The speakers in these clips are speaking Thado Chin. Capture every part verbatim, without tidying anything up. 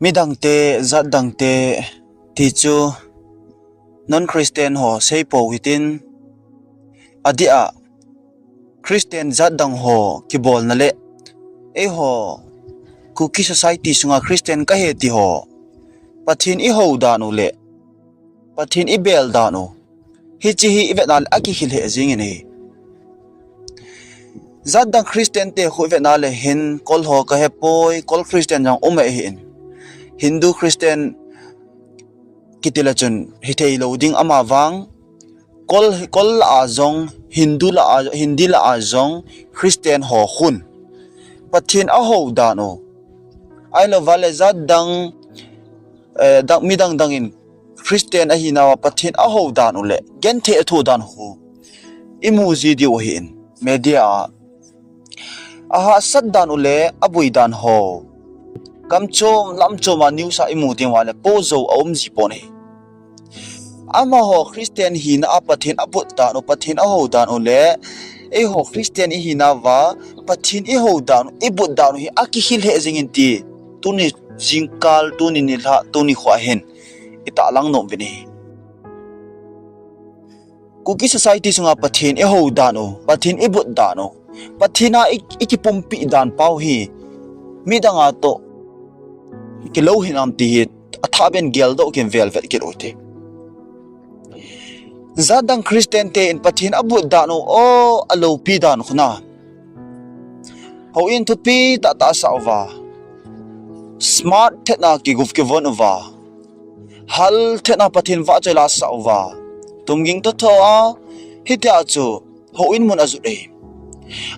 Midangte, jat dangte, ti chu non-Christian ho seipou hitin, adeh a Christian jat dang ho kibolna le eiho Kuki society sunga Christian kahi ti ho, Pathen ihou dan u le Pathen ibel dan u, hiche hi ivetna le akikhel lheh jengin ahi. Jat dang Christian te khu ivetna le hin Kol ho kahepoi, Kol Christian jong um ahin. Hindu Christian kiti le chun hitheilou ding, amavang Kol, Kol lah a jong, Hindu lah a, Hindi lah a jong Christian ho khun Pathen ahou dan u, ahilouva le jat dang, eh, dang, midang dangin Christian ahinauva Pathen ahou dan u le genthei athoh dan u imu ji diu ahin, media a ahahsat dan u le aboi dan ho, gam chom lam chom a news a imu teng uva le po jou aum ji pon ahi. Amaho Christian hina a Pathen abut dan u, Pathen ahou dan u le eiho Christian ihinauva Pathen ihou dan u, ibut dan u hi akikhel lheh jengin ti tuni jingkal, tuni nilhah, tuni khoa hin itahlang nom uvin ahi. Kuki society sunga Pathen ihou dan u, Pathen ibut dan u, Pathen a i, ikipumpi dan pau hi midang a toh kilou hinam ti hi athah beh in geldoh kin velvet kit u hite. Jat dang Christian te in Pathen abut dan u, o, aloupi dan khun a, houin thupi tahtah asah uva, smart thetna kigup kivon uva, hal thetna Pathen vahchoi la asah uva, tumging toh thoa hitia chu houin mun ajot ahi.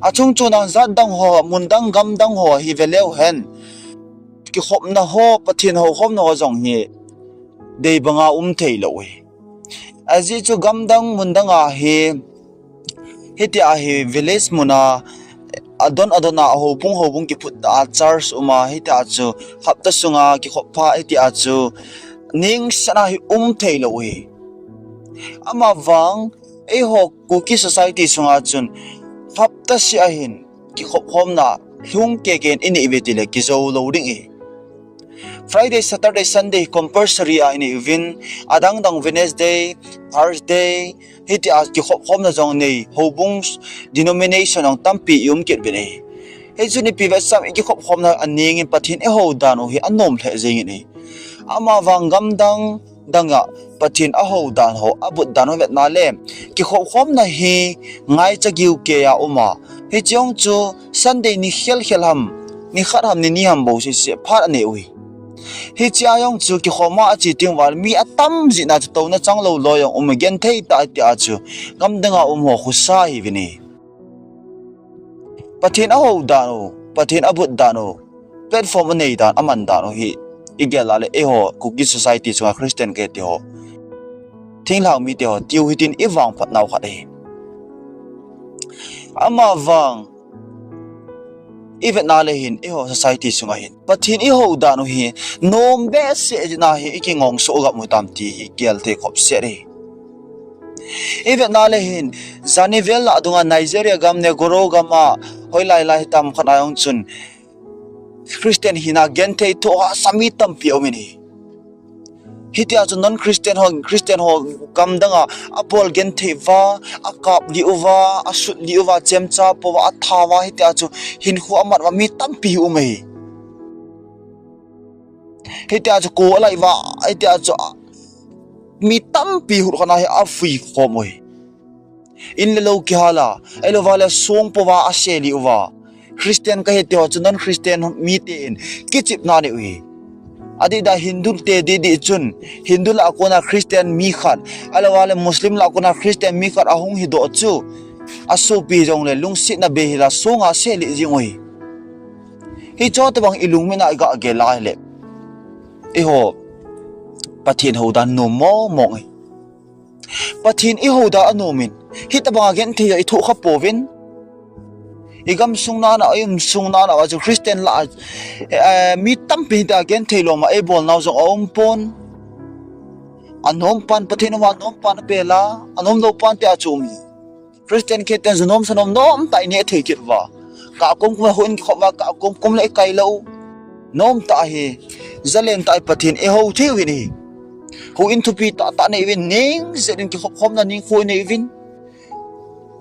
Achung chun a jat dang ho, mun dang, gam dang ho hi veleu hen, kikhopna ho, Pathen houkhomna ho jong hi dei banga um theilou ahi. Ajeh chu gam dang, mun dang a hi, hitia hi village mun a, adon adon a, houbung houbung kiphutna a church um a, hitia chu hapta sunga kikhop pha hitia chu ningsat a hi um theilou ahi. Amavang eiho Kuki society sunga chun hapta seh a hin kikhop khomna lhung kei kei in inei uve tile kijou lou ding ahi. Friday, Saturday, Sunday compulsory a inei uvin, adang dang Wednesday, Thursday, hitia kikhop khomna jong nei, houbung denomination jong tampi i um kit uvin ahi. Hichun ipi vetsah ham, i kikhop khomna a nengin Pathen ihou dan u hi anom lheh jengin ahi. Amavang gam dang dang a Pathen ahou dan ho, abut dan ho vetna le, kikhop khomna hi ngaicha giu kei a um a, hiche jong chu Sunday ni khel khel ham, ni khat ham, ni ni ham bou seh seh phat anei u ahi. Hiche a jong chu kikhom a ache teng uva le mi atam jeh in a chu touna chang lou loi jong um, genthei tah tia chu gam dang a um ho khosa ahiuvin ahi. Pathen ahou dan u, Pathen abut dan u, platform anei dan, aman dan u hi igel a le eiho Kuki society chunga Christian kiti ho, thinglhang mite ho tiu hitin ivangphat nau khat ahi. Amavang ivetna le hin eiho society sunga hin Pathen ihou dan u hi nom behseh jeh in a hi ikingong soh gam u tam ti hi igel thei khop set ahi. Ivetna le hin, janhi vel lah dunga Nigeria gam, Negro gam a, hoilai lai hitam khat a jong chun Christian hina genthei thoh hahsa mi tampi aumin ahi. Hitia chu non-Christian ho, Christian ho gam dang a, abol genthei uva, akap lih uva, asut lih uva, chemcha pouva, atha uva, hitia chu hinkho amat uva mi tampi um ahi. Hitia chu kho alai uva, hitia chu mi tampi hutkhat a hi apui khom u ahi. In le lou kihal a, ahilouva le song pouva ase lih uva, Christian kahi ti ho chu non-Christian mite in kichepna anei u ahi. Adeh dan Hindu te didi chun, Hindu lah a kona Christian mi khat, ahilouva le Muslim lah a kona Christian mi khat ahung hidoh chu, asopi jongle lungsetna bei hila songa ase lih jeng u ahi. Hiche tobang ilungmit a iga gel a ahile, eiho Pathen hou dan nom mong mong ahi. Pathen ihou dan anom in, hitobanga genthei a ithoh kha pouvin, igamsung nana, iumsung nana uva chu Christian lah a, eh, mi tampi hitia genthei lom a eibolnau jong aumpon. Anompan Pathen uva anompan apel a, anomlou pan tia chu um hi. Christian kiti ten ju nom sa nom, nomtah ineh thei kit uva, kah kum kum a houin kikhop uva, kah kum kum le ikai lou, nomtah hi Zalen tah in Pathen ihou thei uvin ahi. Houin thupi tahtah nei uvin, ningset in kikhop khomna ningkhou nei uvin.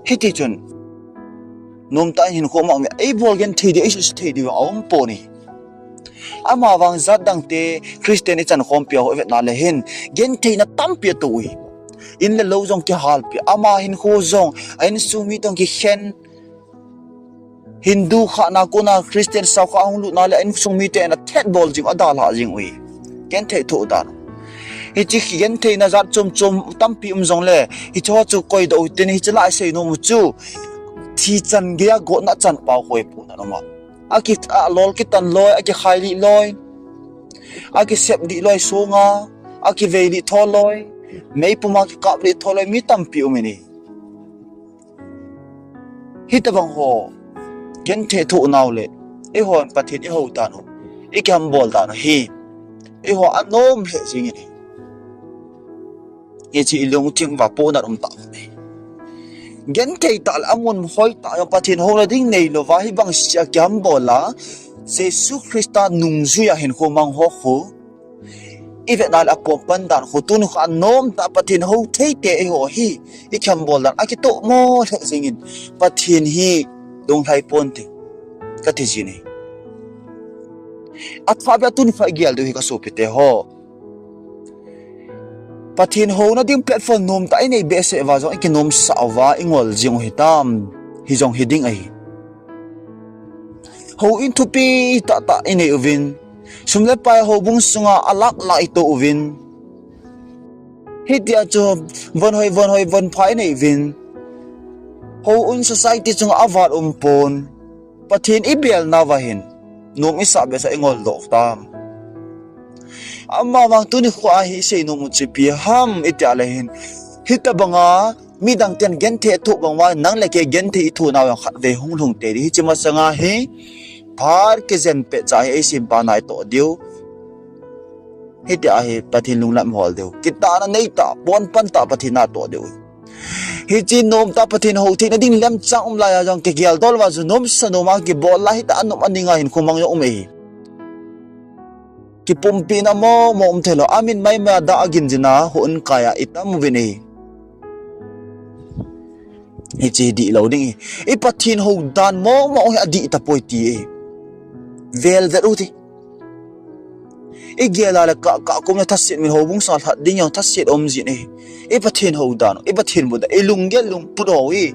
Hiti chun, nomtah in hinkho mama eibol genthei diu, eisuhset thei diu aumpon ahi. Amavang jat dangte Christian ichan khompi a ho ivetna le hin, gentheina tampi atoh uve. In le lou jong kihalpeh, ama hinkho jong, a insung mi toh kikhen, Hindu khahna kona Christian saokha ahung lutna le a insung miten athetbol jing, adalhah jing uve. Genthei thoh dan. Hiche gentheina jat chom chom tampi um jongle, hicheho chu koidoh uhitin, hiche lah a isei nom u chu, thi chan geiya gotna chan pao khoi puna noma. Aki, alol kitan loi, akikhailih loi, akisep lih loi sunga, akivei lih tho loi, meipum a kikap lih tho loi, mi tampi um in ahi. Hitobang ho, genthei thoh nau le, eihon Pathen ihou dan u, ikihambol dan u hi, eiho anom lheh jeng in ahi. Hiche ilungthim uva pohnat um tah uve. Genthei tah le amun hoi tah jong Pathen houna ding neilouva hibang seh a kihambol a, Jesu Christa nungjui a hinkho mang ho khu, ivetna le apom pan dan khu tuni kho anom tah Pathen hou thei te eiho hi, ikihambol dan akitohmo lheh jeng in, Pathen hi lunglhai ponte, kati jin ahi. Athahbeh a tuni kho igel diu hi kasopite ho, Pathen houna ding platform nomtah inei behseh uva jong ikinomsah uva ingol jing u hitam? Hijong hiding ahi. Houin thupi tahtah inei uvin, sum le pai houbung sunga alakh lah itoh uvin, hitia chu von hoi, von hoi, von pha inei uvin, houin society chunga avat umpon, Pathen ibelnauva hin nom isah behseh a ingoldoh u tam? Amavang tuni kho a hi isei nom u chu ipi ham itia le hin, hitobanga midang ten genthei athoh bang uva nang le kei genthei ithoh nau jong khatvei hung lhung tei ding. Hiche masanga hi phat kijen petcha hi eisempa na itoh diu, hitia hi Pathen lunglam hol diu, kitahna neitah, pon pan tah Pathen na itoh diu. Hiche nomtah Pathen hou theina ding lemchang um laiya jong kigeldol uva chu nomsa noma kibol lai, hitah a nom aninga hinkho mang jong um ahi. Kipumpina momo um theilou, amin maimai a dah a ginjin a houin kai a itam uvin ahi. Hiche dihlou ding ahi. I Pathen hou dan momo hi adih tapoi ti ahi. Velvet u hite. Igel a le kah kah kum le thaset min, houbung sunga lhat ding jong thaset um jin ahi. I Pathen hou dan u, i Pathen but dan, ilunggel lungput hou hi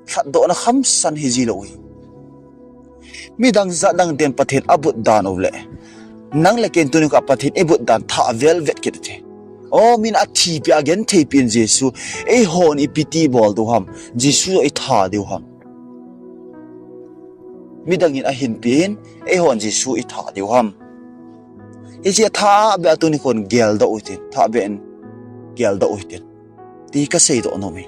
lhatdohna khamsan hiji lou hi. Midang jat dang ten Pathen abut dan u le, nang le ken tuni kho a Pathen ibut dan thah velvet kit u hite. O, min athipeh a gentheipeh in Jesu, eihon ipi ti bol diu ham? Jesu itha diu ham? Midang in ahinpeh in, eihon Jesu itha diu ham? Hiche athahbeh a tuni khon geldoh u hitin, thahbeh in geldoh u hitin, ti kaseidoh nom e.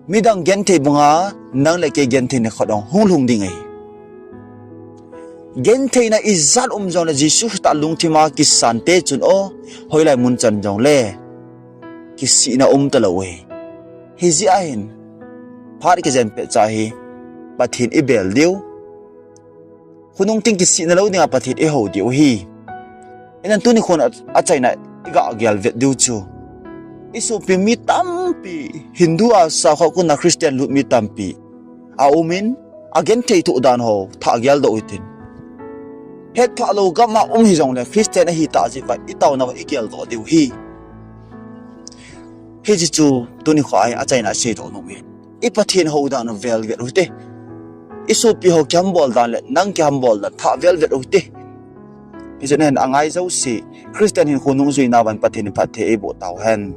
Midang genthei banga nang le kei genthei nikho dong hung lhung ding ahi. Gentheina ijat um jongle Jesu Christa lungthima kisante chun o, hoilai mun chan jongle kisihna um talou ahi. Hijeh ahin, phat kijen petcha hi Pathen ibel diu, khonung tin kisihna lou dinga Pathen ihou diu ahi. Hinla tuni khon a, achaina iga gelvet diu chu, isopi mi tampi, Hindu a saokha kona Christian lut mi tampi aumin, agenthei thoh dan ho thah geldoh u hitin. Hetphah lou gam a um hijongle Christian ahitah jeh uva itaona uva igeldoh diu ahi. Hiche chu tuni kho a hi achaina seidoh nom e. I Pathen hou dan u velvet u hite. Isopi ho kihambol dan le nang kihambol dan thah velvet u hite. Hichun hin angai jouse, Christian hinkho nungjuinauva Pathen in phatthei eiboh tauhen.